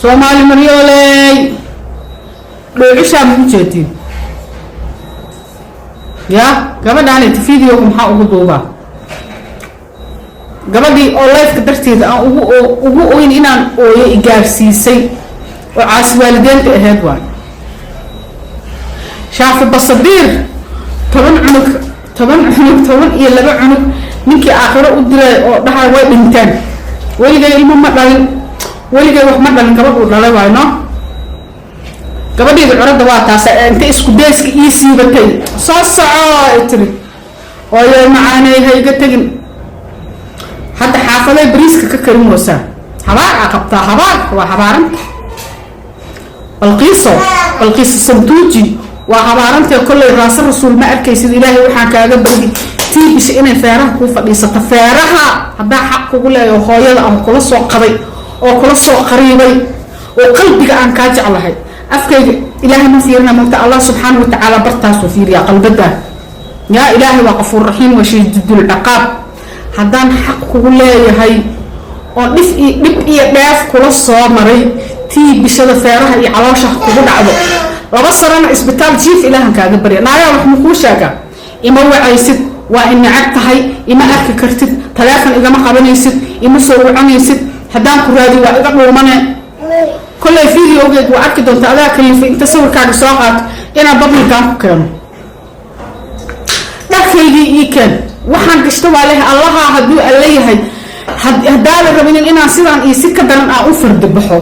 Soomaali maryooley, dhoocishaa ma u jeedin? Ya gabadhaaniti videoga maxaa ugu duubaa? Gabadhii oo lifeka darteeda aan ugu oyn inaan ooyo igaarsiisay oo caasi waalideenta ahayd waay. Shaafi Basadiir, 10 cunug, 10 cunug, 12 cunug ninkii aakhiro u diray oo dhahay way dhinteen. Weligay ilmo ma dhalin, weligay wax ma dhalin. Gabadh uu dhalay waay. No, gabadheeda curadda waa taas. Inta isku dayska ii siibatay, "Soo soco," ay tiri. "Ooyo macaaney, ha iga tegin." Hadda xaafaday bariiska ka karin waysaa. Habaar aa qabtaa, habaar waa habaaranta. Balqiiso, Balqiiso Santuuji waa habaarantee. Kolley raasa rasuul ma arkaysid. Ilaahay waxaan kaaga bargi tii bisha inay feeraha kuu fadhiisato. Feeraha haddaa xaq kugu leeyaho, hooyada aan kula soo qabay oo kula soo qariibay oo qalbiga aan kaa jeclahay, afkayga Ilaahay ma fiirina mogta. Allah subxaana watacaala bartaasuu fiiriyaa qalbadaa. Yaa Ilaahay waa qafuur raxiim wa shadiidul ciqaab. Haddaan xaq kugu leeyahay oo dhif iyo dhib iyo dheef kula soo maray, tii bishada feeraha iyo caloosha kugu dhacdo. 2 sanana isbitaal jiif Ilaahan kaaga barya. Naayaa, wax makuu sheegaa? Ima wacaysid, waa i necab tahay, ima arki kartid, taleefon igama qabanaysid, ima soo wacanaysid. Haddaan ku raadiyo waa iga dhuumane. Kolley videogeed waa arki doonta. Adaa kalifay inta sawirkaaga soo qaato inaan publican ku keeno. Dharkaygii ii keen, waxaan gashto waa leh. Allaha hadduu alla yahay, haddaa la rabinin inaan sidaan iyo si ka daran aan u fardabaxo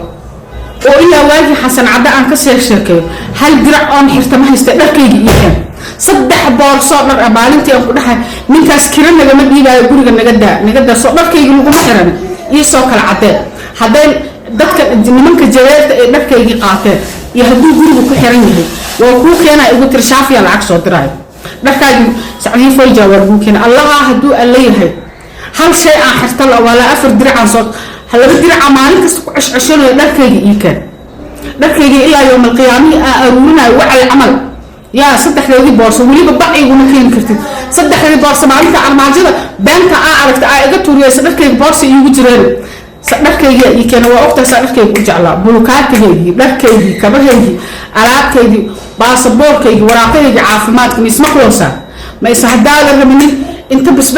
oo ilaa waagii Xasan Cadde aan ka sheekeeyo, hal dirac oon xirta ma haysta. Dharkaygii ii keen, saddex boorsoo dhar ah. Maalintii aan ku dhahay ninkaas kira nagama dhiibaayo guriga, naga daa, naga daa, soo dharkaygii laguma xiran? Iisoo kala caddeen hadday dadka nimanka jareerta ay dharkaygii qaateen iyo hadduu gurigu ku xiran yahay. Waa kuu keenaa igu tiri. Shaafiya lacag soo diraayo, dharkaagii Sacdii Foyja waa laguu keena. Allaha hadduu alla yahay, hal shay aan xirta la waa la afar diracaan soo, laba diraca maalin kasta ku ceshceshanayo. Dharkayga ii keen, dharkaygii ilaa yowmal qiyaamihii aan aruurinayo wacal camal. Yaa saddexdeedii boorso weliba bac iguma keeni kartid. Saddexdii boorso maalinta armaajada beenta aa aragta aa iga tuuriyeysa, dharkayga boorsa iigu jireen. Dharkaygia ii keena. Waa ogtaasaa dharkayga u jeclaa, bulukaatigaygii, dharkaygii, kabahaygii, alaabtaydii, baasaboorkaygii, waraaqahaygii caafimaadka. Ma ismaqloosaa? Ma is haddaa la rabinin inta